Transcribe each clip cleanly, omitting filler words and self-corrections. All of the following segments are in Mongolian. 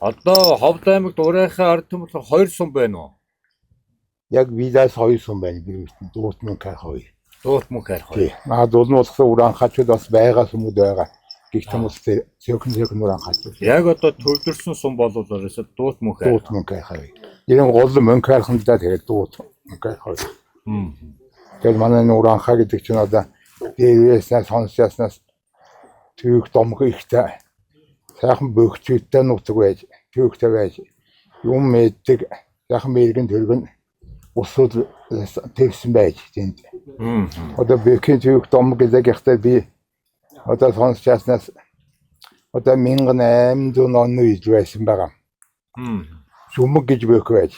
Одоо Ховд аймагт Урайхаа ард түмэн болохоор хоёр сум байна уу? Яг видаас хоёр сум байна. Бэрвэртэн дуут мөнх хоёр. Дуут мөнх арх Тий. хоёр. Наад улм болохоор ураанхачуд бас байгаа сумуд байгаа. Гэх юм бол цөөхөн цөөхөн ураанхачуд. Яг одоо төвлөрсөн сум бол ерөөсөө дуут мөнх арх. Дуут мөнх хоёр. Ерэн гол мөнх арханд да тэгээд дуут мөнх хоёр. Тэгээд манай энэ ураанхаа гэдэг чинь одоо дээрээсээ сонсяснаас түүх домог ихтэй сайхан бөгчүүдтэй нутаг байж түүхтэй байж юм мэддэг сайхан мэрэгэн төргөн усуд тэгсэн байж тэнд. Одоо бөхийн түүх домог гэдэг ихтэй би одоо сонсяснаас одоо 1800 оны үед байсан байгаа. Жумэг гэж бөх байж.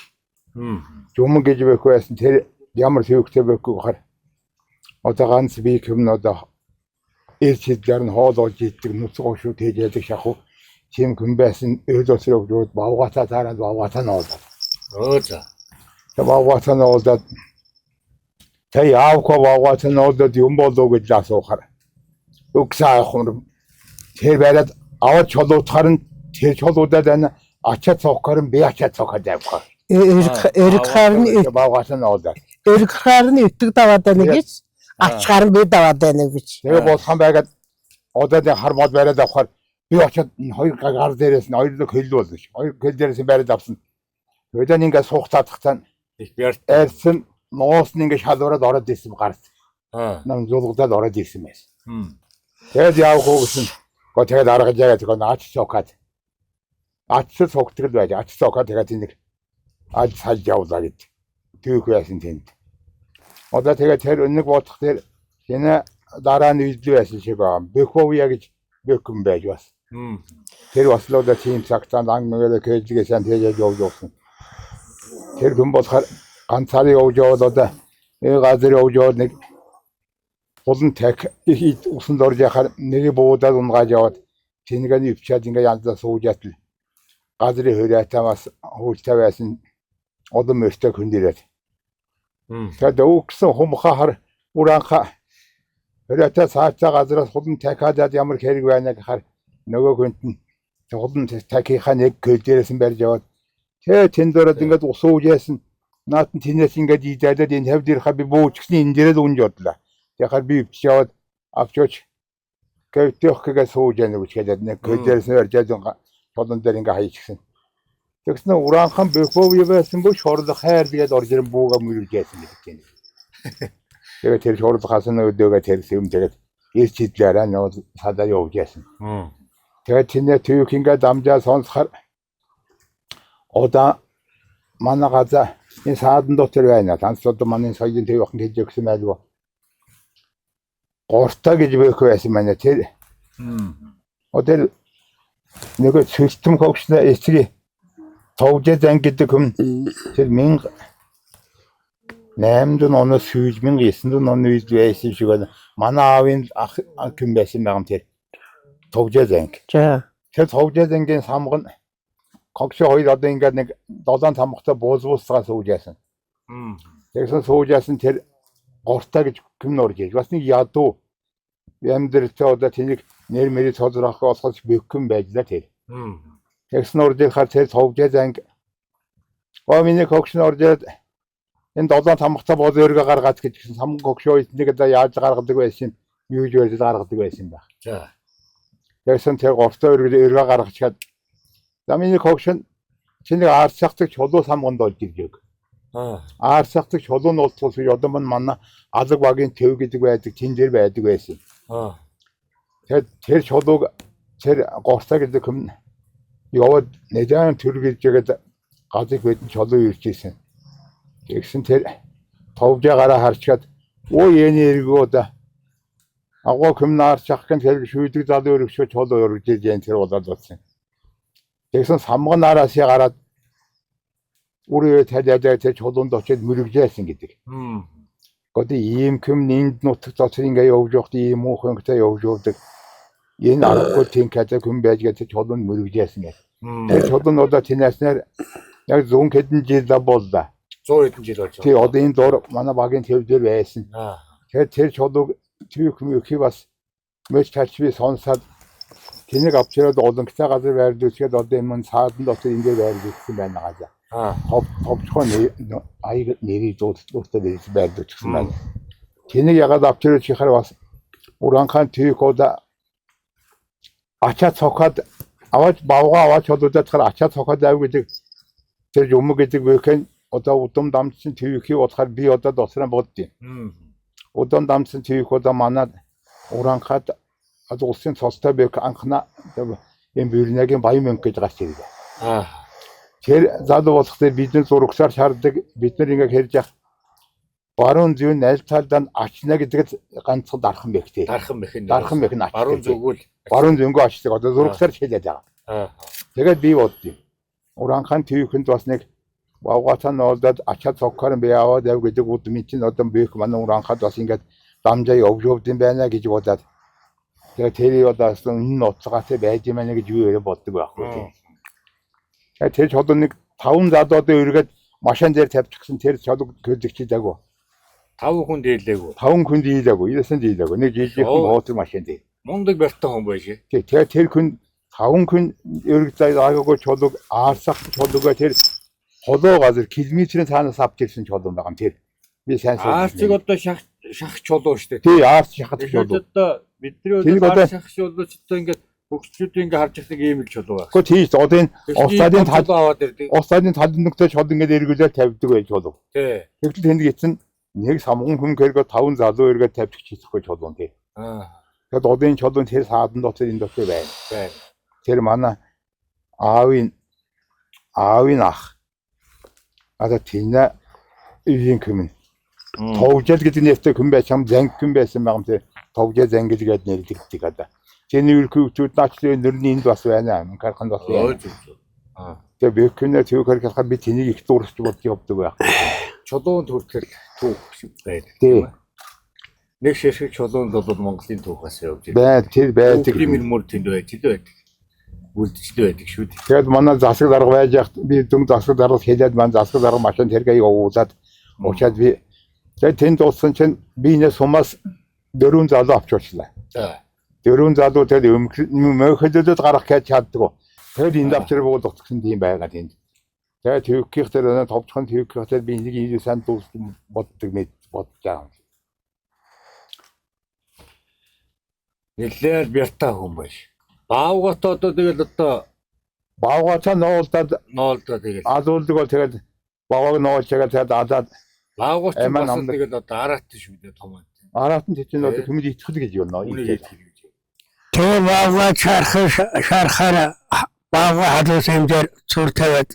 Жумэг гэж бөх байсан тэр ямар түүхтэй бөх гэхээр одоо ганц би юм одоо ирч хэдгээр нь хоол олж иддэг нүцэг гошуу тээж яадаг шахуу тийм хүн байсан өөл өсрөө өгөөд бавгаатаа таарад бавгаатаа нуулаад. Өө за. Тэг бавгаатаа нуулаад тэ яавко бавгаатаа нуулаад юм болов гэж асуухаар өгсөн ахын тэр бариад аваад чолуутахаар нь тэр чолуудад байна ачаа цогхоор нь би ачаа цогхоод явах. Эргээр нь Бавгаатаа нуулаад. эргээр нь итэг даваад байна гэж ачгаар нь би даваад байна гэж. Тэгээ болгон байгаад одоо нэг хар мод бариад авахаар би очиод энэ хоёр гар дээрээс нь хоёр л хөл болно ш. Хоёр хөл дээрээс нь бариад авсан. Тэгээд ингээд суух таадахтаа Их бярт. арьсан нуус нь ингээд шалуураад ороод ирсэн гарт. Аа. Нам зулгадаад ороод ирсэн байсан. Тэгээд явах уу гэсэн. Гоо тэгээд аргаж яагаад гоо наач цогхаад. Ач цогтгол байж. Ач цогхаад тэгээд нэг аж салж явлаа гэд. Түүх байсан тэнд. Одоо тэгээд тэр нэг бодох тэр энэ дараа нь үйдлүү байсан шиг байгаа. Бөхөвья гэж бөхөн байж бас. Тэр бас л одоо тийм цагтаа дан мэгэл кэжлэгээ сан тэгээд явж явсан. Тэр хүн болохоор ганцаараа явж явал одоо нэг газар явж явал нэг хулан тах их усанд орж яхаар нэг буудаад унгааж яваад тэнэг нь өвчөөд ингээ янзаа сууж ятал газрын хөрөөтэй бас хуультай байсан олон мөртэй хүн дээрээ. Тэгээд өгсөн хумхахар ураанха хөрөөтэй цаацаа газраас хулан тахиадад ямар хэрэг байна гэхаар нөгөө хүнд нь хулан тахийнхаа нэг көл дээрээс нь барьж яваад тэ тэнд ороод ингээд ус ууж яасан наад нь тэнээс ингээд идээд энэ хавьд ирэхаа би буучихсан энэ дээрээ л унж бодлаа. Тэгэхээр би өвч яваад авч явж гэвтөх гэгээ сууж яана гэж хэлээд нэг көл дээрээс нь барьж яваад хулан дээр ингээд хайчихсан. Тэгсэн нь ураанхан бөхөв байсан бо шорлох хайр тэгээд орж ирэн бууга мөрөж яасан гэдэг юм. Тэгээд тэр шорлохаас нь өдөөгөө тэр юм тэгээд ирч хидлээрээ нөө садаа явж яасан. Тэгээд тэнэ түүх ингээд дамжаа сонсохоор одоо манай газар энэ саадан дотор байна. Танц одоо манай соёлын төв охин гэж өгсөн байлгүй. Гортой гэж бөөх байсан байна. Тэр одоо нөгөө цөлтөм хогшноо эцэг Товжээ зан гэдэг хүн тэр 1800 оноос сүүл 1900 оны үед байсан шиг байна. Манай аавын ах хүн байсан байгаа юм тэр Товжээ занг. За. Тэр Товжээ зангийн самг нь когшо хоёр одоо ингээд нэг долоон тамхтай бууз буусгаа сууж яасан. Тэгсэн сууж яасан тэр гортой гэж хүн орж ирж бас нэг ядуу амьдралтай одоо тэнийг нэр мэрийг тодорхой болохоос бөхөн байж л тэр. Тэгсэн орж ирэхээр тэр Товжээ занг гоо миний когш нь орж ирээд энэ долоон тамхтай боол өргө гаргаад гэж гисэн самг когшоо эзнийг одоо яаж гаргадаг байсан юм юу гэж байж гаргадаг байсан байх. За. Тэгсэн тэр гортой өргө гаргачаад за миний когш нь чиний аарцахдаг чулуу самганд олж ирж өг. Аа. Аарцахдаг чулуу нь болтгол одоо мань манай алаг багийн төв гэдэг байдаг тэн дээр байдаг байсан. Аа. Тэгээд тэр чулууг тэр гортой гэдэг хүн яваад нэлээд төргөж ягаад газыг байдэн чулуу ирж исэн. Тэгсэн тэр товжаа гараа харчаад өө эний эргөө да агуу хүмнаар чахкын хэрэг шүйдэг залуу өргөшөө чулуу өргөж яан тэр болоод болсон. Тэгсэн самганараас гараад үрээ талиад тэр чулуунд очиод мөрөгжээсэн гэдэг. Одоо ийм хүм энд нутаг дотор ингээ явж явахд ийм муухай явж явдаг. Энэ аргагүй тинкатай хүн байж гэдэг чулуунд мөрөгжээсэн гэдэг. Тэр чулуу нь одоо тэнэснээр яг 100 хэдэн жил боллоо. 100 хэдэн жил болж Тий одоо энэ дор манай багийн төв дээр байсан. Аа. Тэгэхээр тэр чулууг түүх мөхий бас мөч талч би сонсоод Тэнийг авч ирээд уламжтай газар байрлуулчихад одоо юм саадан дотор ингэ байрлуулсан байна газар. Товчхон аяг нэрийг дуудлагтай нэрийг байрлуулчихсан байна. Тэнийг ягаад авч ирээд чихэр бас Уранхан түйх одоо ачаа цохоод аваач бавгаа аваач холуудаад ачаа цохоод ав гэдэг тэр юм гэдэг бөхэн одоо удам дамжсан түйхийг бодохоор би одоо дотроо боддیں۔ Удам дамжсан түйх одоо манай Уранхад одоо улсын цолтой бөх анхна энэ бүрнэгийн баян мөнгө гэж гарч ирлээ. Тэр залуу болох дээр бидний зурагсаар шаарддаг бид нар ингээ хэрж явах баруун зүүн аль талдаа ачна гэдэгт ганцхан дархан байх тий. Дархан мэх нь. Дархан мэх нь ач. Баруун зүгүүл. Баруун зөнгөө ачдаг. Одоо зурагсаар хэлээд байгаа. Тэгээд би боддیں۔ Уранхан түйхэнд бас нэг бавгаатаа ноолдоод ачаа цогкоор би аваад яв гэдэг удмын чинь одоо бөх манай уранхад бас ингээд дамжаа явж явд юм байна гэж бодоод тэгээд тэрийг одоо бас энэ ноцгаатай байж юм байна гэж юу яриа боддог байхгүй тий. Тэгээд тэр чолоо нэг 5 залуу одоо эргээд машин дээр тавьчихсан тэр чолог көлөгчдэггүй. 5 хүн дээлээгүй. 5 хүн дийлээгүй. Илсэн дийлээгүй. Нэг жижигхэн хоотор машин дээр. Мундаг барьтан хүн байж. Тий. Тэгээд тэр хүн 5 хүн эрэг заагаагүй чолог аарсах чологоо тэр холоо газар километрийн цаанаас авч ирсэн чолон байгаа юм тэр. Би сайн сайн. Аарцыг одоо шах шах чулуу шүү дээ. Тий, аарц шахах чулуу. Одоо бидний одоо аарц шах чулуу ч одоо ингээд хөгжлүүдийг ингээд харж ирдэг ийм л чулуу байна. Гэхдээ тий, одоо энэ устаадын тал аваад ирдэг. Устаадын талд нүгтэй чул ингээд эргүүлээд тавьдаг байж чулуу. Тий. Тэгтэл тэнд гисэн нэг самган хүн кэргээ 5 залуу эргээд тавьчих хийхгүй чулуу тий. Тэгэхээр одоо энэ чулуу тэр саадан дотор энэ дотор байна. Байна. Тэр манай аавын ах одоо тэнэ үеийн хүмүн. Товжал гэдэг нэртэй хүн байсан, занг хүн байсан байгаа юм тий. Товжал занг гэдэг нэрлэгддэг одоо. Тэний үрхүү өвчүүд наачлын нөрний энд бас байна. Мөнхарханд бас байна. Тэгээ бэкнэ түүхэр хэлэхэд би тэнийг их дуурч бодож явдаг байх. Чулуун төртөл түүх байдаг. Тий. Нэг ширхэг чулуунд бол Монголын түүхээс явж байна. Бай, тэр байдаг. Түүхийн мөр тэнд байж л байдаг. Үлдчихлээ байдаг шүү дээ. Тэгээд манай засаг дарга байж яхад би дүн засаг дарга хэлээд маань засаг дарга машин тэргээ явуулаад уучаад би тэгээд тэнд дууссан чинь би нэ сумаас 4 залуу авч явчлаа. За. 4 залуу тэгээд мөхөдөд гарах гэж чаддгүй. Тэгээд энд авчир буулгах гэсэн тийм байгаа тэнд. Тэгээд түүхийнх дээр товчхон түүхийнх дээр би энийг илүү сайн дууссан боддог мэд бодож байгаа юм. Нэлээд бяртаа хүн байж. Баавгат одоо тэгэл одоо баавгатаа ноолдоод тэгэл алуулдаг бол тэгээд баавгаг ноолж байгаа тэгээд алаад баавгат бас тэгэл одоо араат шүү дээ том. Араат нь чинь одоо хүмүд итгэл гэж юу нөө. Тэр баавга шархаар баавга халуун хэмжээр цүр тавиад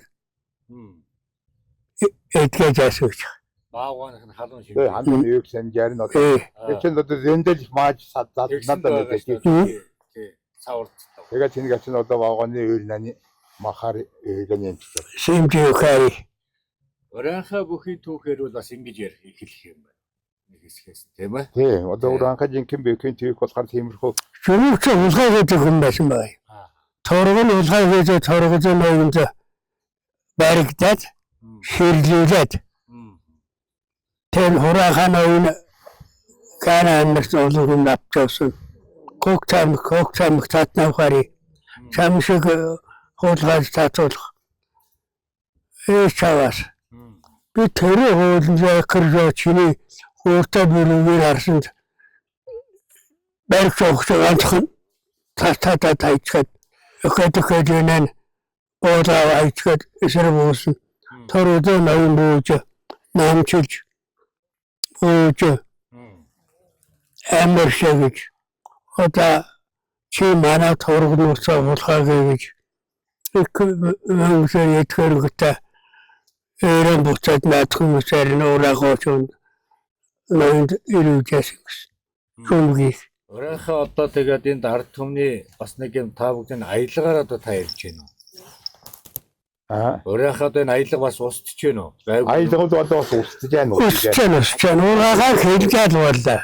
эдгэж асууж. Баавганых нь халуун шиг. Тэгээ халуун юу хэмжээр нь одоо тэр чинь одоо зөндөл их мааж садаад надад мэдээ. Тий. Савард. Тэгээд тэнийг чинь одоо баавганы үйл наны махаар ээгэн юмчдаг. Симжи ухари. Уранхай бүхий түүхээр бол бас ингэж ярих эхлэх юм байна. Нэг хэсгээс тийм ээ. Тий, одоо уранхай жинхэнэ бүхий түүх болохоор тиймэрхүү. Шүрүүч улгай гэдэг хүн байсан байна. Турган улгай гэж турган ноёнд баригдаад ширлүүлээд тэр хураахаа ноён гана амьдарсан олон хүн авч явсан. Кок чамх татнавхари чам шиг хуулгаж татуулах. Чаваас. Би тэр хуулан закэржоо чиний хууртай бүрүүгээр харсанд баригч өгч ганцхан татаа тайчхад өгöd юунан уулаа айчхад эсэр буусан. Тэр өдөө ноён бууж намчилж бууж амар шигэж одоо чи манай тургнуусаа хулгаагүй гэж их мөнгөсөр итгэрэгтэй өрөө буцаад наадах хүмүүсээр нь уураагууч ноёнд ирүүлжсэн гэсэн. Шүмгийг. Уранхай одоо тэгээд энд ард түмний бас нэг юм та бүгдийн аялгаар одоо та ярьж байна уу? Уранхай одоо энэ аялга бас устж байна уу? Аялга бол одоо бас устж байна уу? Устж байна. Ураахаа хэлгээд боллоо.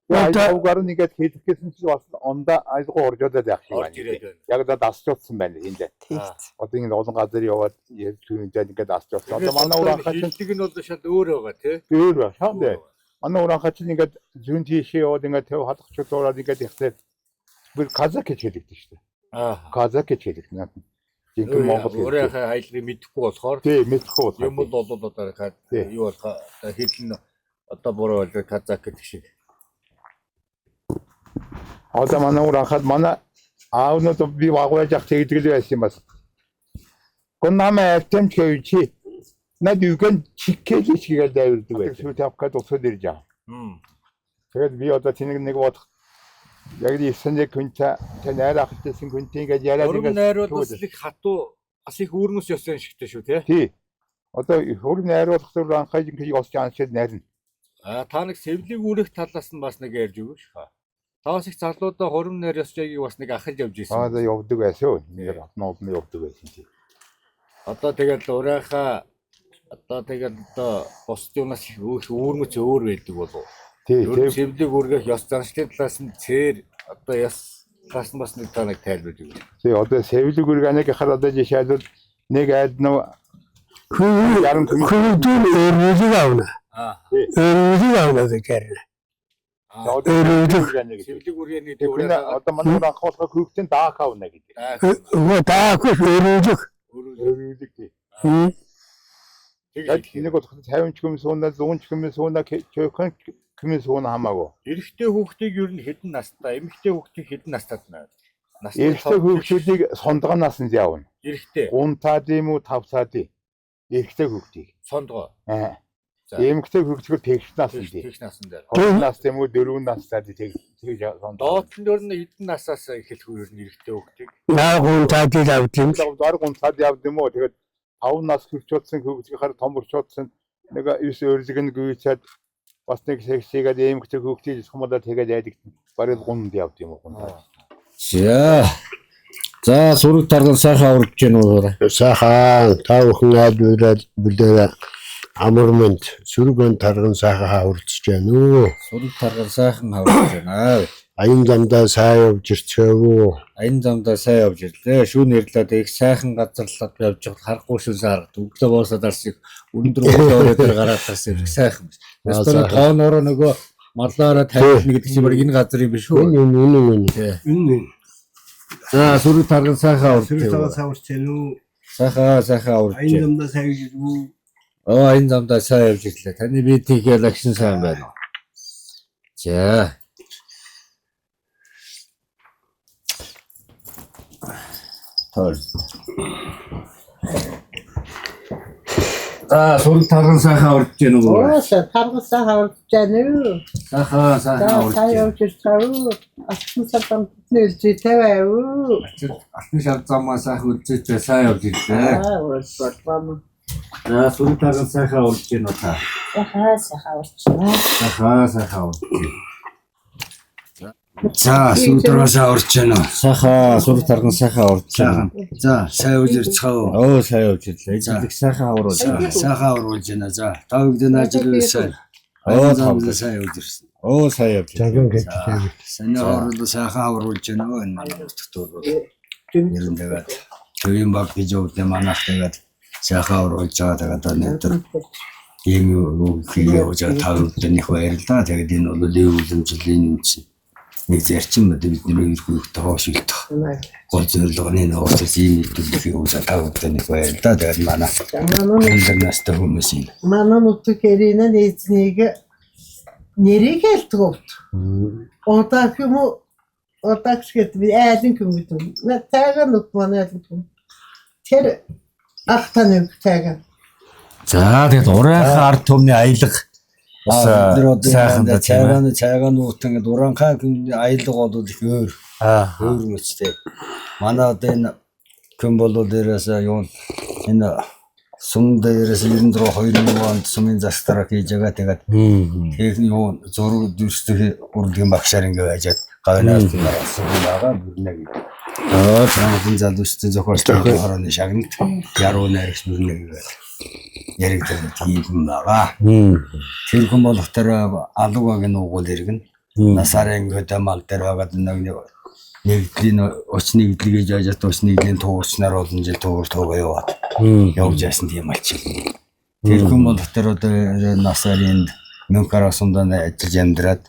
Аялгаар нь ингээд хэлэх гэсэн чинь бас ондоо аялга оржоод байх шиг байна. Яг л дасч утсан байна энд. Одоо ингэ олон газар яваад ярьж түүнтэй ингээд дасч утсан. Одоо манай уранхай чинь хэлдэг нь бол шал өөр байгаа тий. Өөр байна. Шал. Манай уранхай чинь ингээд зүүн тийшээ яваад ингээд төв халахч дуурайд ингээд ихтэй Bir Kazak гэж хэлэгдэн шүү дээ. Аа. Казак гэж хэлэгдэн. Жинхэнэ Монгол хэл. Өөрийнхөө аялгыг мэдэхгүй болохоор Тий, мэдэхгүй болохоор. юм бол одоо Тий. юу болох хэл нь одоо буруу байлаа казак гэдэг шиг. Одоо манай уранхад манай аавнууд би баг байж ах тэгдэг л байсан юм бас. Гон намаа альтамч гэвчи. Над югэн чикэл чигээл дайвардаг байсан. Сүү тавих гээд усууд ирж байгаа. Тэгээд би одоо тэнэг нэг бодох яг л 9 күнтэй тэ найр ахaltaсэн күнтэй ингээд яриад Урам ингээд найруул бас их хатуу бас их үүрмэс ёс юм шигтэй шүү тий. Тий. Одоо хөрөм найруулах зүр анхаж ингээд ёс жааншид найрна. А та нэг сэвлийг үүрэх талаас нь бас нэг ярьж өгөөч. Та бас их залуудаа хурим найр ёс жагийг бас нэг ахалж явж Аа ирсэн. за явдаг байсан. Нэг олон явдаг байсан тий. Одоо тэгэл урайхаа одоо тэгэл одоо бусд юмнаас их үүрмэц өөр байдаг болов. Тий, Ер нь тий. сэвлийг үүргэх ёс заншлын талаас нь цээр одоо ёс талаас нь бас нэг та нэг тайлбарж өгөөч. Тий, одоо сэвлэг үргэнэг хахад одоо жишээлбэл нэг айд нөө яран күн Хүүхдүүд өргөлөг авна. Аа. Өргөлөг авна гэж ярина. Өргөлөг гэдэг. Сэвлэг үргэний Тэр одоо манай анх болохоор хүүхдийн даах авна гэдэг. Үгүй даагүй өргөлөг. Өргөлөг тий. Яг нэг болохоор 50 ч хүм сууна, 100 ч хүм сууна, чөкөн хүм сууна хамаагүй. Эрэгтэй хүүхдийг ер нь хэдэн настай, эмэгтэй хүүхдийг хэдэн настайд наа. Эрэгтэй хүүхдүүдийг сондгоо насанд явна. Эрэгтэй 3 таад юм уу 5 таад. Эрэгтэй хүүхдийг. сондгоо. Аа. За. Эмэгтэй хүүхдийг тэгш насанд. Тэгш насан дээр. 2 нас юм уу 4 настай тэг тэгж сондгоо. Доод нь ер нь хэдэн насаас эхэлэх үү ер нь эрэгтэй хүүхдийг? Наа гун таадил авд юм. Дор 3 таад явд юм уу? Тэгээд 5 нас хүрчүүдсэн хүүхдийг хар том хүрчүүдсэн нэг 9 өрлөг нь гүйцээд бас нэг сексигээд эмэгтэй хүүхдийг сумдаа тэгээд яадаг. Бараг 3-нд явд юм уу 3 таад. За. За сүрэг тарган сайхан аварж гин үү? Сайхан та бүхэн айлбараад бүлээрээ амар мэнд сүрэг он тарган сайхан хаварч байна уу? Сүрэг тарган сайхан аварж байна. Аян замдаа сайн явж ирцгээв үү? Аян замдаа сайн явж ирлээ. Шүүн ирлээ их сайхан газарлаад явж байхад харахгүй шүнсэн харагд. Өглөө боосоо дарсыг өндөр өглөө дээр гараад тарсан их сайхан. Ястаа тоонороо нөгөө маллаараа тавилна гэдэг чинь баг энэ газар юм биш үү? Үнэн үнэн үнэн. Үнэн. За сүрэг тарган сайхан аварж Сүрэг байна. тарган саварч байна уу? Сайхан сайхан аварж Аян байна. замдаа сайн явж ирв үү? Оо аян замдаа сайн явж ирлээ. Таны бие тийхэл агшин сайн байна. За. Тол. За сүрэг тарган сайхан аварж гин үү? Уусаа таргасан хаварч байна уу? Сайхан сайхан За аварж сайн байна. явж ирсэн үү? Алтан сардан бидний үлзийтэй байв уу? Алтан шар замаа сайхан үлзээтэй сайн явж ирлээ. Аа, болбоо. За сүрэг тарган сайхан аварж гин үү та? Сайхан сайхан аварчна. Сайхан сайхан аварж гин. За сүрдөрөөс аварч байна уу? Сайхан сүрэг тарган сайхан аварж байна. Сайхан. За сайн үйл ирцгээв үү? Оо сайн явж ирлээ. Эзэлэг сайхан авруулж. За сайхан авруулж байна. За та бүгдийн ажил үйл сайн. Оо Оо тав. сайн үйл ирсэн. Оо сайн явж ирлээ. Цагаан гэж Саний хооронд сайхан авруулж байна уу? Энэ манай нутагт бол ер нь тэгээд төвийн баг гэж өвдөө манайх тэгээд сайхан авруулж байгаа. Тэгээд өнөөдөр ийм үг хийгээ явж байгаа та бүгдийн их баярлалаа. Тэгээд энэ бол ив үлэмжлийн юм чинь нэг зарчим бидний ерөнхийдөө хоошилдох гол зорилго нь нөөцөөс ийм нийтлүүлэх явуулаа та бүхэнд их баярлалаа. Тэгээд манай өндөр настай хүмүүс юм. Манай нутаг эренэ нээзнийг нэрийг хэлдэг. Одоо юм уу? Одоо гэдэг би айлын күн гэдэг. Нэ тайга нут манай айлын күн. Тэр ах таны тайга. За тэгээд урайхан ард түмний аялга бас Бид нар одоо сайхан да тийм ээ. цайгааны цайгааны утан гэдэг уранхай күн аялга бол их өөр Аа. өөр мөчтэй. Манай одоо энэ күн бол дээрээс юу энэ сум дээрээс 96 2001 онд сумын засдараа хийж байгаа. Тэгээд тэр нь юу зураг дүрслэх урлагийн багшаар ингэ байжаад гавнаас асуусан байгаа бүрнэ гэж. Аа Францын залуучдын зохиолтой хорооны шагналт яруу найрагч бүрнэ гэж яригдаад тийм хүн байгаа. Тэр хүн болох тэр алуугагийн нуугуул иргэн. Насаар ингээд мал дээр байгаад нэг нэгдлийн оч нэгдэл гэж ажаад оч нэгдлийн туурчнаар олон жил туур туугаа яваад явж яасан тийм алчил. Тэр хүн болох тэр одоо насаар энд Мөнхөр асундаа ажиллаж амьдраад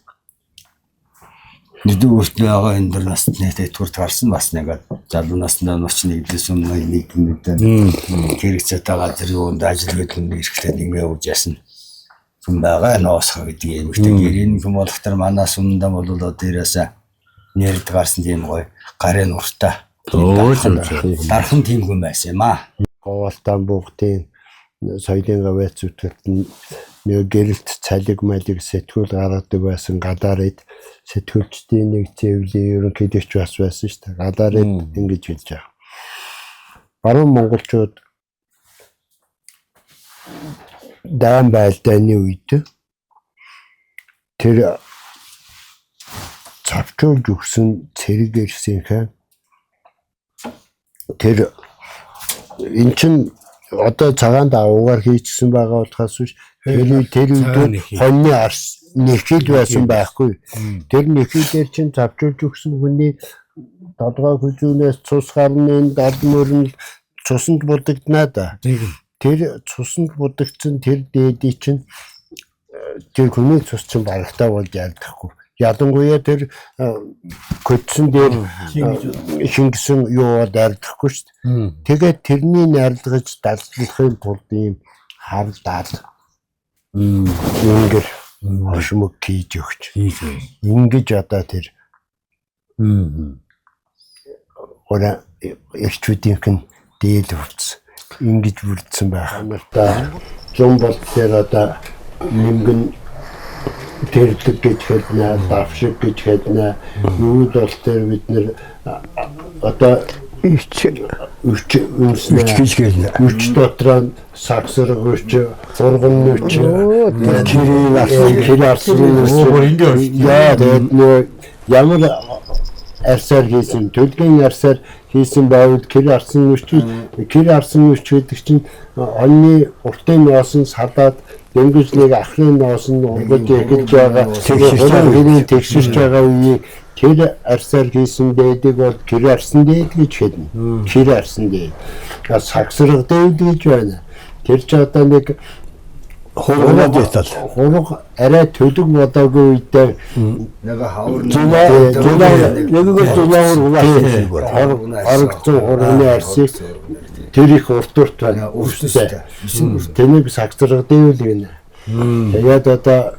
Нүдэн өрт байгаа энэ дэр насны тэтгэврт гарсан бас нэг залуу насндаа нуч нэгдээс өмнө нэг нэгдэн хэрэгцээтэй газар юунд ажил хөдөлмөр эрэхтэй нэмээ явж ясан хүн байгаа ноосхо гэдэг юм ихтэй гэрийн хүн болох төр манаас өмнөдөө бол одоо дээрээс нэрд гарсан тийм гоё гарын уртаа дархан тийм хүн байсан юм аа. Говьтан бүгдийн соёлын гавьяат зүтгэлт нь нэг гэрэлт цалиг малиг сэтгүүл гаргадаг байсан галаарид сэтгүүлчдийн нэг зэвлийн ерөнхийлөгч бас байсан шүү дээ. Галаарид ингэж хэлж байгаа. Баруун монголчууд даан байлдааны үед тэр цавчуулж өгсөн цэрэг ирсэнхээ тэр эн чин одоо цагаан давуугаар хийчихсэн байгаа болохоос биш тэр үед хоньны арс нэхэл байсан байхгүй. Тэр нэхэлээр чин цавчуулж өгсөн хүний толгой хүзүүнээс цус гарны дал мөрн цуснд будагднаа да. Тэр цуснд будагдсан тэр дээдий чин тэр хүний цус чин барагтаа болж ялдахгүй. Ялангуяа тэр көдсөн дээр шингэсэн юу бол ардахгүй шүү дээ. Тэгээд тэрний найрлагаж далдлахын тулд ийм хар дал ингэр хошмог хийж өгч. Ингэж одоо тэр гураа эрчүүдийнх нь дээл хувцс ингэж бүрдсэн байх. Нартай зам бол тэр одоо нэмгэн тэрлэг гэж хэлнэ, давшиг гэж хэлнэ. Юу бол тэр бид нэр одоо Ич үч үнснэ гэж хэлнэ. Үч дотроо сагсраг үч, хурган үч, Кирилл арсан. кир арсан үч. Яа тэгээд нөө ямар арсаар хийсэн, төлгийн арсаар хийсэн байвал кир арсан үч, кир арсан үч гэдэг чинь онны уртын ноос нь салаад дөнгөж нэг ахрын ноос нь ургаж эхэлж байгаа тэгшэрч тэгшэрч байгаа үеийг тэр арсаар хийсэн дээдэг бол кир арсан дээд гэж хэлнэ. Кир арсан дээд. Сагсраг дээд гэж байна. Тэр ч одоо нэг Хурган дэтал. хург арай төлөг болоогүй үедээ Нэг хавар зулаа нэг зулаар улаасан. хорогдсон хурганы арсыг тэр их урт урт байна. Өвсөстэй. Тэнийг сагсраг дээвэл гинэ. Тэгээд одоо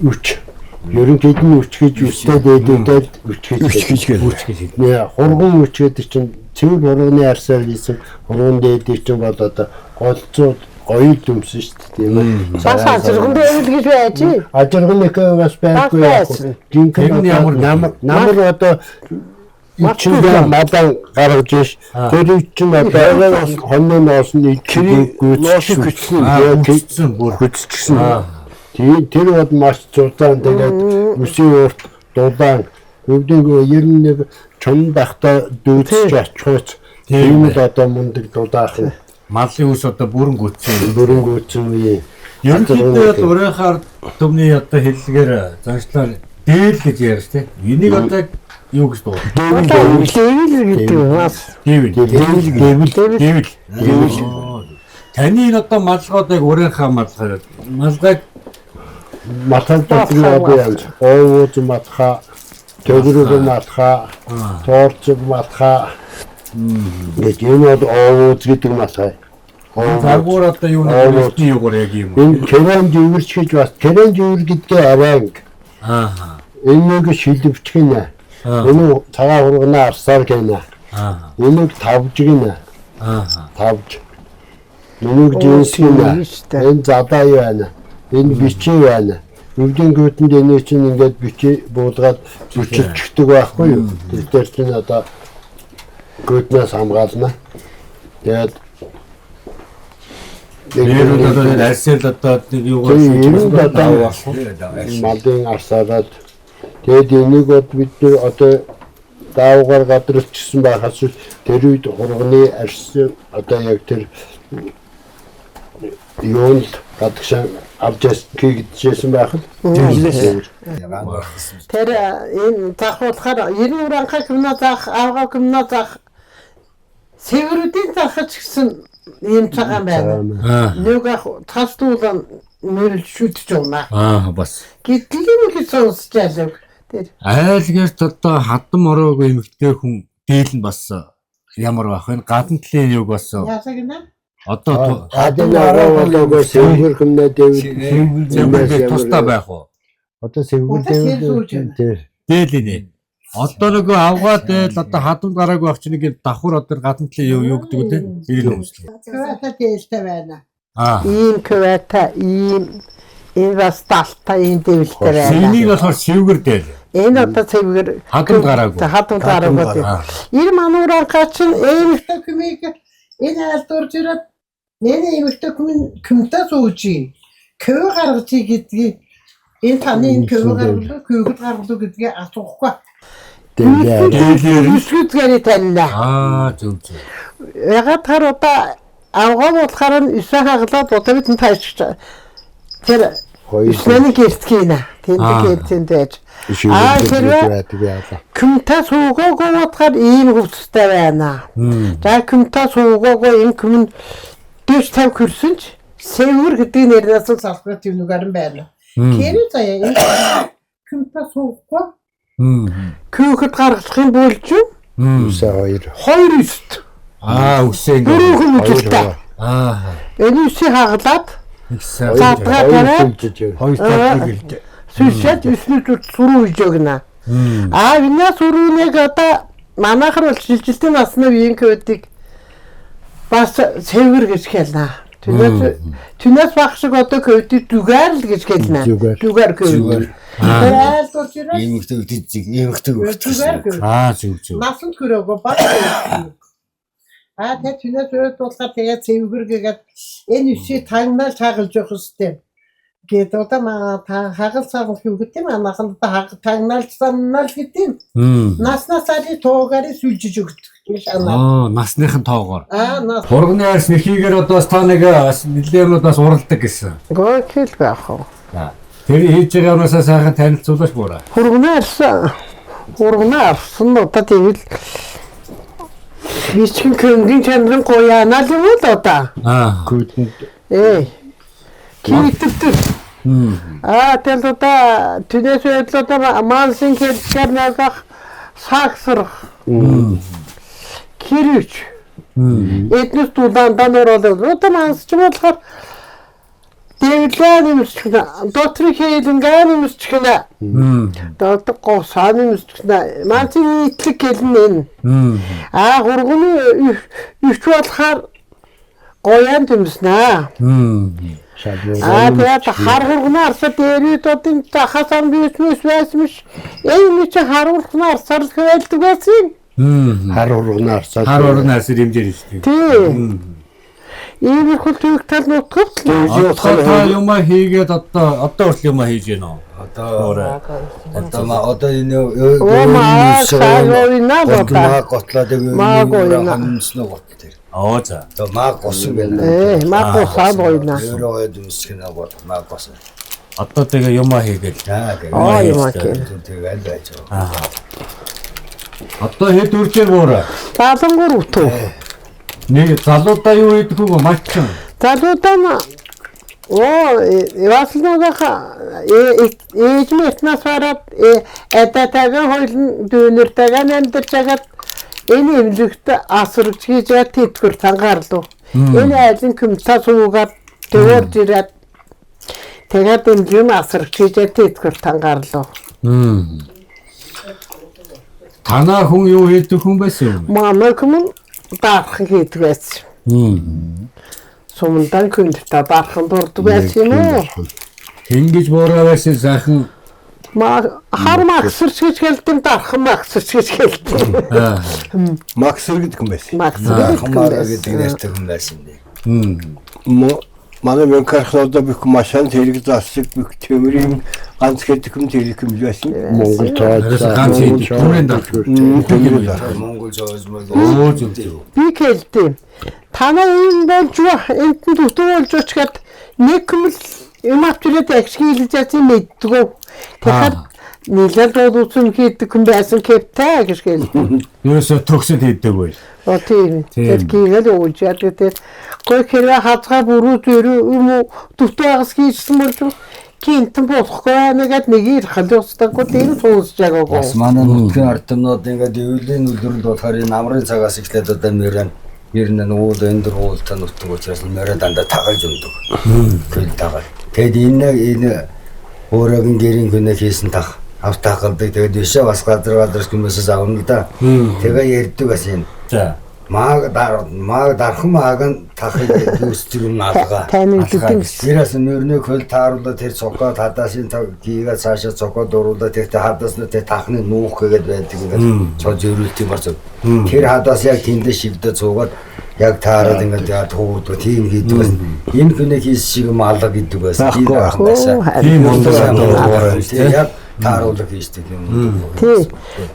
үч ерөнхийд нь үч гэж үстэй дээдүүдэд үч гэж гэж гэж. Нэ хурган үч гэдэг чинь цэвэр хурганы арсаар хийсэн хурган дээдийг чинь бол одоо голцоо гоё л өмсөн шүү дээ тийм ээ. Бас ажирган байвал гэж байж. Ажирган их бас байхгүй Бас яг. байсан. Жинхэнэ Тэр нь ямар намар намар одоо ичиндээ мадан гаргаж иш. Тэр үе чинь одоо хоньны ноос нь ноосыг гүйцсэн. Гүйцсэн бүр. Гүйцчихсэн. Тийм тэр бол маш зузаан тэгээд үсийн урт дулаан өвдөг 91 чон дахта дүүцэж очихоос тийм л одоо мундаг дулаахан Малын ус одоо бүрэн гүйтсэн. бүрэн гүйцсэн үе. Ерөнхийдөө бол урынхаар түмний одоо хэллэгээр заншлаар дээл гэж ярьж тий. Энийг одоо юу гэж дуудар? Одоо дэвэл гэдэг бас. Дэвэл. Дэвэл Дэвэл. Дэвэл. Таны энэ одоо малгай яг урынхаа малгай. Малгайг малхаг дотор одоо яаж оовууд малхаа, төгрөг малхаа, тоорцог малхаа гэж энэ бол оовууд гэдэг малхай. загвар одоо юу нэг эртний юугаар яг юм. Энэ керан живэрч гэж бас керан живэр гэдгээ арай анги. Аа. Энэ нэг шилвч гинэ. Энэ цагаан хургана арсаар гинэ. Аа. Энийг тавж гинэ. Аа. Тавж. Энийг жинс гинэ. Энэ задаа байна. Энэ бичээ байна. Өвдөн гүтэнд энийг чинь ингээд бичээ буулгаад зүчилчихдэг байхгүй юу? Тэр дээр чинь одоо гүтнээс хамгаална. Тэгээд Нэрүүд одоо энэ арсаар л одоо нэг юугаар Тийм, ер нь одоо малын арсаараад тэгээд энийг бод бид нэр одоо даавгаар гадралчсан байхаас биш тэр үед хурганы арс одоо яг тэр юунд гадагшаа авч хийгдэжсэн байх л. Тэр энэ зах болохоор 90 уранхай гимназ зах, авгаа гимназ зах, Сэврүүдийн захч гэсэн ийм цагаан байна. Аа. Нэг ах тас дуулан мөрөл шүтж унаа. Аа бас. Гэтэл юм гэж сонсч ялав. Тэр. Айлгэрт одоо хадам ороогүй эмэгтэй хүн дийл нь бас ямар байх вэ? Гадна талын юг бас Яасаг нэ? одоо Хадам ороо болоогүй сэвгэр хүмнээ дэвэл сэвгэр тусдаа байх уу? Одоо сэвгэр Одоо сэр сууж дэвэл байна. тэр Дээл инэ. Одоо нөгөө авгаа дээл одоо хадамд гараагүй байх чинь нэг давхар одоо гадна талын юу юу гэдэг үү? Тэр нь өмслөө. Квата дээлтэй байна. Аа. Ийм квата, ийм энэ бас далтай ийм дэвлтэй байна. Энийг болохоор сэвгэр дээл. Энэ одоо цэвгэр Хадамд гараагүй. Хадамд гараагүй. Аа. Энэ мануураа чинь эмэгтэй хүмийг энэ айлдуурж ирээд миний эмэгтэй хүн күмтэй сууж көө гаргаж гэдгийг энэ таны энэ көө гаргалуу көөг гаргалуу гэдгийг асуухгүй. дэвэл Дээлээр нь. Өсгөдгээрээ таньна. Аа зөв зөв. Ягаад тар одоо авгаа болохоор нь өсөө хаглаад одоо бид таашч. Тэр хоёр өснөний гэртгийнэ. Тэнд Аа. гэртэнд байж. Аа шивгэр хэрвээ байдаг яалаа. Күмтэ суугаагүй бодохоор ийм хөвцтэй байна. За күмтэ суугаагүй энэ күм нь 40 50 хөрсөн ч сэвэр гэдэг нэрнээс л салбар төвнүгээр нь байна. Тэр заяа энэ күмтэ суухгүй күүхэд гаргалахын болж Үсээ хоёр. хоёр өст Аа үсээ ингэ. дөрвөн Хоёр үжилтэй. Аа. Энэ үсийг хаглаад Их сайн. задгаа Хоёр тариад сүлжиж өгнө. Хоёр талыг гэлтэй. сүшээд өснөд сүрүү хийж өгнө. Аа энэ сүрүүнийг одоо манайхар бол шилжилтийн насны үеийн кодыг бас сэвэр гэж хэлнэ. Түнээс баг шиг одоо кодыг зүгээр л гэж хэлнэ. Зүгээр. Зүгээр код. Зүгээр. Айл дурчираа Эмэгтэй үдцэг, эмэгтэй зүгээр өгсөн. код. Аа зөв зөв. Насанд хүрээгүй баг. Аа тэ түнээс өөд болохоор тэгээд сэвэр гэгээд энэ үсийг тагнал хагалж явах хэвээр. Гээд одоо маа та хагал цагал хөвгт юм анаахан одоо хаг тагнал саннал гэдэг юм. Наснаас али туугари сүлжиж өгдөг гэж анаа. Аа насныхын тоогоор. Аа нас Хурганы арс нэхийгээр одоо бас та нэг бас нэлээд юмнууд бас уралдаг гэсэн. гокэл байх уу. За. Тэр хийж байгаа юмнасаа сайхан танилцуулаач буураа. Хурганы арс хурганы арс нь одоо тэгэл бичгэн көнгийн чанарын гоёанаа л юм уу л одоо. Аа. Гүдэнд Ээ. Кийтэлтэр. Аа тэгэл одоо түнээс байдал одоо маалсын хэлсээр нэгах саксрах. Кирүч. Эднес тулаандан оролоо. Одоо маалс ч болохоор дэвлээ нэмсчихнэ. Дотрын хээлэнгээ нэмсчихнэ. Дот госаа нэмсчихнэ. Маалсын нийтлэг хэлнэ энэ. Аа хурганы үч болохоор гоёан дэмснэ. Аа тэгээд хар хурганы арсаа дээрүүд одын захасан бисмэс байсмш. Энэ чи хар хурганы арсаар л хөвэлдэг байсан. хар хурганы арсаа. Хар хурганы арсаар хэмжээр шүү дээ. Тий. Иймэрхүү төвөг тал нутгавт л Одоо та юмаа хийгээд одоо одоо хүртэл юмаа хийж гэнэ үү? Одоо одоо ма одоо энэ Оо маа сагоина л одоо. маа готлоод Маа гоёна. хонцноо гот тэр. Аа за. Одоо маа госон байна. Ээ маа госаа гоёна. Өөрөө гойд өмсгөнө гот маа госон. Одоо тэгээ юмаа хийгээл. Аа гэх. Аа юмаа гэх. Тэгээд байж байгаа. Одоо хэд үржээ буураа? 73 өтөө. Нэг залуудаа юу хийдэг вэ? Мачин. Залуудаа нь оо Васлнуугаха ээж нь этнаас бараад эдатагаа хоёлын дүүнэртэйгээ амьдарч хагаад энэ эмнэлэгт асарч хийж тэтгэр тангаарлуу. Энэ айлын күмта суугаад төвөрж ирээд тэгээд эмнэлэг асарч хийж тэтгэр тангаарлуу. Танаа хүн юу хийдэг хүн байсан юм? Манай хүмүүс даатхан хийдэг байсан. Сумандан күндтэй даатхан дурдаг байсан юм уу? Хингэж буураа байсан сайхан. Ма хар магсарч гэж хэлдэм дархан магсарч гэж хэлдэм. Аа. Максэр гэдэг юм байсан. Магсар гэдэг юм Хамаараа байсан. гэдэг нэртэй хүн байсан юм дээ. Манай мөнхөрхлөдөө бүх машин тэрэг засаг бүх төмрийн ганц гэдэг юм тэрэг юм байсан. Монгол Ерөөсөө цааз. ганц хийдэг. Түмрийн дарах. Төмрийн дарах. Монгол зоос мол. Оо зөв зөв. Би хэлдэм. Танаа ийм болж ба энд нь дутуу болж очихэд нэг хүмэл юм авч ирээд агш хийлж яасан мэддэггүй. Тэгэхээр нэлээд дуудсан хийдэг хүн байсан кептэй гэж хэлдэг. Ерөөсөө төгсөд хийдэг үйл. О тийм. Тийм. Тэр гээгээл ууж яадаг тэр. Гой хэрвээ хазгаа бүрүү зүрүү юм уу дутуу агас хийжсэн болж Кинтэн болохгүй нэгэд нэг ирхэл устдаггүй тийм суусч Бас байгаагүй. манай нутгийн ардмнууд ингээд өвлийн үлрэнд болохоор энэ амрын цагаас эхлээд одоо мөрөн ер нь уул өндөр уултай нутаг учраас морин дандаа тагалж өгдөг. Көл тагал. Тэгэд энэ өөрөг нь гэрийн күнэ хийсэн тах ав тагалдаг. Тэгээд бишээ бас газар газар хүмүүсээс авна л да. Тэгээ ярьдаг бас энэ. За. Мааг дар мааг дархан мааг нь тахыг үүсдэг юм алга. Тань үлддэг гэсэн. Тэрээс мөрний көл тааруулаад тэр цогоо хадаасын хийгээд цаашаа цогоо дуруулаад тэр хадаас нь тэр тахны нүүх гээд байдаг ингээд цоо зөрүүлтийн бар зөв. Тэр хадаас яг тэндээ шигдээ цуугаад яг таарад ингээд яа туудаг тийм хийдэг бас. Энэ хүнээ хийс шиг юм алга гэдэг бас. Байхгүй, байхгүй. Тийм өндөр одоо Тийм яг тааруулах хийсдэг юм. Тий.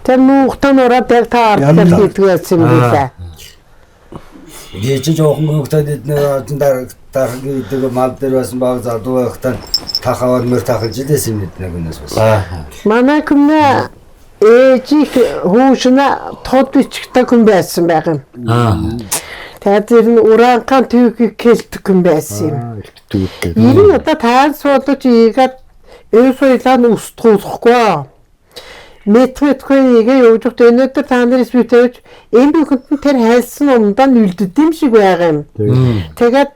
Тэр нүүхтэн ороод яг та ардлаар хийдэг байсан юм билээ. Би чи жоохон хүүхдээ бид нэр одон дархан гэдэг мал дээр байсан баг залуу байхдаа тах аваад мөр тахалж илээс юм бид нэг хүнээс бас. Манай күмнэ ээжих хүүшнэ тод бичгтэй хүн байсан байх юм. Аа. Тэгээд тэр нь ураанхан төвхийг кэлтэг хүн байсан юм. Ер нь одоо таан суулж ийгээд өв соёлоо нь устгуулахгүй. Метрэтгүй ийгээ явж байхдаа өнөөдөр та нарыг битэж энэ бүхэнд нь тэр хайлсан умдаа нь үлддэг юм шиг байгаа юм. Тэгээд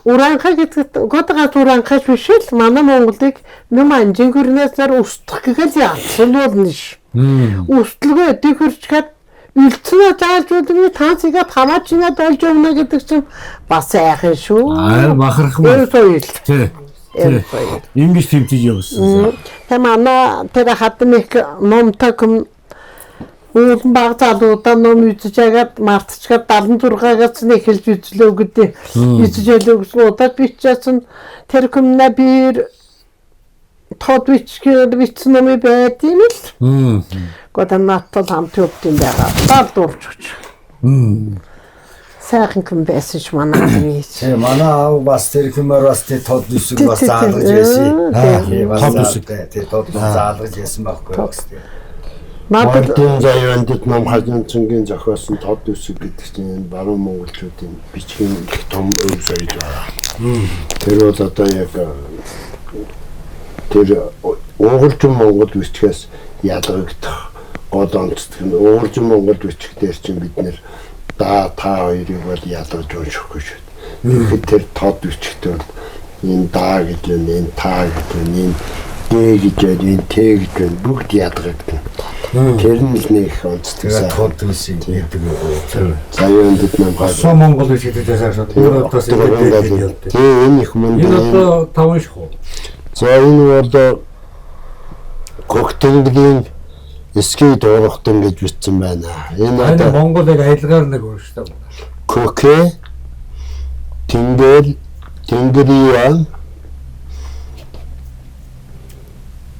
ураанхай гэдэгт гот гац ураанхай биш л манай Монголыг нүм анжин хөрнөөс нар устгах гэхэл ялсан болно ш. Устлгүй дөхөрчгээд үлдсэн заалж үлдэн таацыгаа хамаачнаад олж явна гэдэг чинь бас айхан шүү. Аа бахархмаа. Өв соёл. Тий. Өв соёл. Ингэж тэмцэж явсан. Тэ манай тэр хатан их номтой хүм уулан баг залуудаа ном үзэж агаад мартчихад 76-аас нь эхэлж үзлөө гэдэг үзэж ялөө гэсэн удаад бичсэн тэр хүмнэ бир тод бичгээр бичсэн номыг байд юм л. Гэхдээ надад хамт явд юм байгаа. Бал дурж өч. Сайхан хүн байсан ш манай аав. Тэгээ манай аав бас тэр хэмээр бас тэр тод нүсэг бас Тий, тий, тий. заалгаж байсан. Тий. Тий, бас Тод нүсэг. Тэр тод нүсэг заалгаж байсан байхгүй бас тий. Надад Мордын заяандд ном хажинцангийн зохиосон тод үсэг гэдэг чинь энэ баруун монголчуудын бичгийн их том өв соёл байна. Тэр бол одоо яг тэр уугалжин монгол бичгээс ялгагдах гол онцлог нь уугалжин монгол бичиг дээр чинь бид нэр да та хоёрыг бол ялгаж уншихгүй шүү дээ. Тэгэхэд тэр тод бичгтээ бол энэ да гэж байна, энэ та гэж байна, энэ Д гэж байна, энэ Т гэж байна бүгд ялгагдана. Тэр нь л нэг их онцлог. Тэгээ тод нүсэг гэдэг үү. Заяандд ном Сум Монгол биш гэдэг цааш өөр одоос ингэж явдаг. Тийм энэ их мөн. Энэ одоо таван шахуу. За энэ бол Когтөнгөлийн эсхий дуурахтан гэж бичсэн байна. Энэ Энэ одоо Монгол яг аялгаар нэг өөрчлөлт. Көкэ Тэнгэр Тэнгэрийн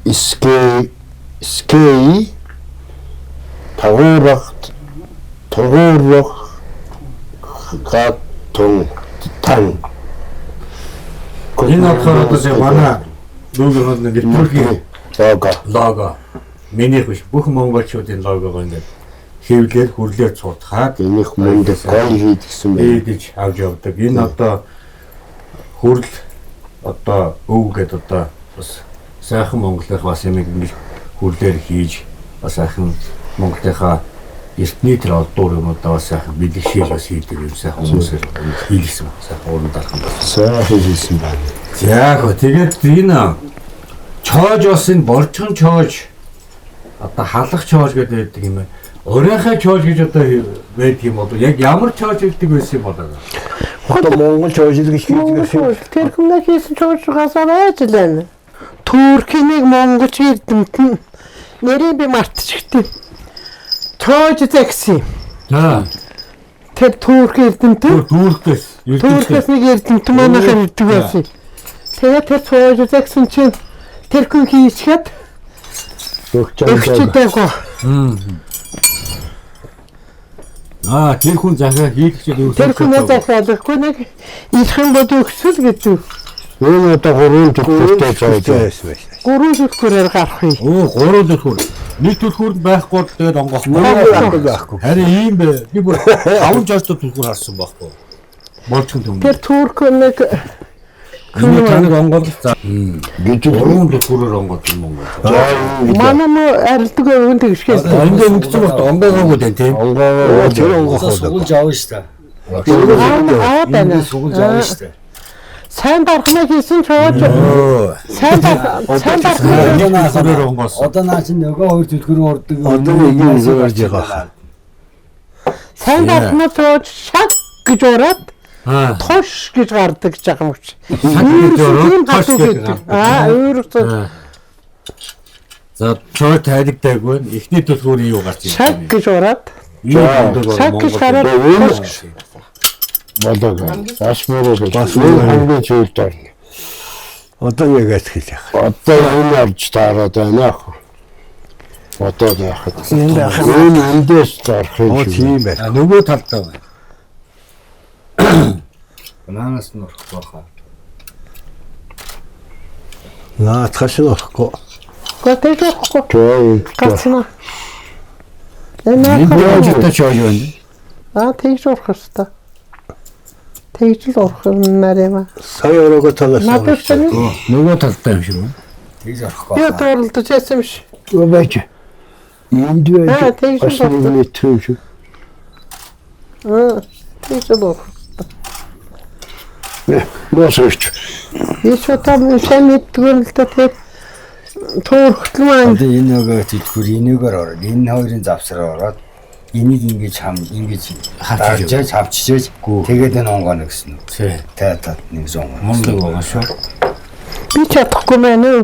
Искэ Искэй Тагуурах Тугуурах Гатун тан Энэ болохоор одоо яг манай дүүгийнх нь нэвтрүүлгийн лого лого. Минийх биш бүх монголчуудын логогоо ингээд хэвлээр хүрлээр цуудахад энийх мөндөг гол хийдгсэн байна. ийдэж авч явдаг. Энэ одоо хүрл одоо өв гэдэг одоо бас сайхан Монголынх бас юм ингэж хүрлээр хийж бас сайхан Монголынхаа эртний тэр олдуур юмудаа бас сайхан бэлэгшээл бас хийдэг юм сайхан хүмүүсээр хийлсэн сайхан уран дархан бас. Сайхан хийсэн байна. За хөө тэгээд энэ чоож бас энэ боржхон чоож одоо халах чоож гэдэг байдаг юм байна. Урийнхай чоож гэж одоо байдаг юм болов яг ямар чоож гэдэг байсан юм болоо. Одоо Монгол чойжил гэж Монгол хийдэг чууш. Тэр хүмнэ хийсэн чуушгаас байж л байна. Туркийг монголч эрдэмтэн нэрийг би мартчихтээ. Чууж зэгсэн. За Тэр турк эрдэмтэн дүүркээс Туркээс нэг эрдэмтэн манайхаар ирдэг байсан. Тэгээд тэр чууж зэгсэн чинь тэр хүн хийчихэд Өгч өгчдэггүй. Аа тэр хүн захиа хийлгчээд өгсөн. Тэр хүнээ захиалахгүй нэг ирэх юм бол өгсөл гэдэг. Энэ одоо гурван төлөвтэй зоож байна. байсан байсан. Гурван түлхүүрээр гарах юм. Өө гурван түлхүүр. Нэг түлхүүр нь байхгүй бол тэгээд онгохгүй. Байхгүй байхгүй. Харин ийм бэ. Би бүр таван жортой түлхүүр харсан байхгүй. Болчхон төмөн. Тэр турк нэг Энэ та нар онгойлгох за. Гэж Гурван түлхүүрээр онгойлгох юм Монгол. Манай мө арилдаг өвөн тэгшгээл. Энд ингэсэн бот онгоогоогүй дээ тийм. онгоогоо Тэр онгоох Одоо сугалж авна шүү дээ. Аа байна. Энд сугалж авна шүү дээ. Сайн дархнаа хийсэн ч ууж. Сайн дарх сайн дархнаа Энэ түлхүүрээр онгойлсон. Одоо наа чинь нөгөө хоёр түлхүүр ордог. Одоо нэг юм зорж байгаа. сайн дархнаа цууж шаг гэж ураад Аа. туш гэж гардаг гэж байгаа юм чи. Шаг гэж ороод Тийм туш гатуу гэж гэдэг. гардаг. Аа өөрөөр За цоо тайлагдаагүй. Эхний түлхүүрийн юу гарч ирсэн шаг гэж ураад шаг гэж гараад туш гэж. болоо. Бас мөрөө бас хамгийн зүйлд орно. Одоо яг хэлэх. Одоо энэ авч таарад байна. Одоо яхад. Энэ байх юм. Энэ эндээс зарах юм Оо шиг. тийм байх. А нөгөө талдаа байна. Бананаас нь орох байхаа. Наадхаас нь орохгүй. Гэхдээ тэгж орохгүй. Чой. Гацна. Энэ Энэ яах жигтэй чой юу вэ? Аа тэгж орох ёстой. Тэгж л орох юм нарийн. Сая ороогоо талаас. Надад ч нэг Нөгөө талдаа юм шиг байна. Тэгж орохгүй би байхаа. дурлаж яасан юм шиг. Юу байж. Энд Аа, байж. тэгж Бас л нэг нэг юм шиг. Аа тэгж л орох. Носооч. Би ч одоо сайн мэддгүй юм л да тэр төөрхтөл маань Одоо энэ нөгөө түлхүүр энэгээр ороод энэ хоёрын завсраар ороод энийг ингэж хам ингэж хавчиж хавчиж тэгээд энэ онгоно гэсэн үг. Тий. Та та нэг зонгоно. Мундаг байгаа шүү. би чадахгүй мэн үү?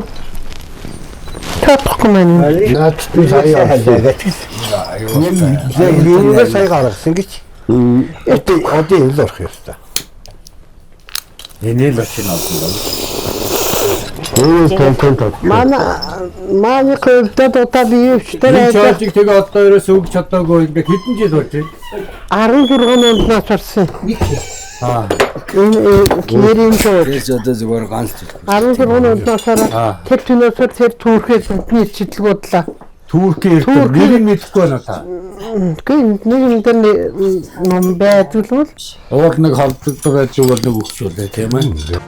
Чадахгүй мэн үү? Наад би сая авсан. Юугаа сая гаргасан гэж. Одоо энэ л орох ёстой. Энэ л очин олсон байна. Өөр тонхон тон. Манай манай хөвдөд удаа би өвчтөр Энэ байж чойжиг тэгээ одоо ерөөс өгч чадаагүй ингээд хэдэн жил болж байна? 16 онд нас барсан. Аа. Энэ нэрийн жоо Тэгж одоо зүгээр ганц түлхүүр. 16 онд насаараа тэр түнөөсөр тэр түүрхээс бидний читлэг бодлаа. Туркийн эрдэм нэрийг мэдэхгүй байна та. Үгүй нэг юм дээр ном байдаг л бол Уул нэг холддог байж уул нэг өгчүүлээ тийм ээ.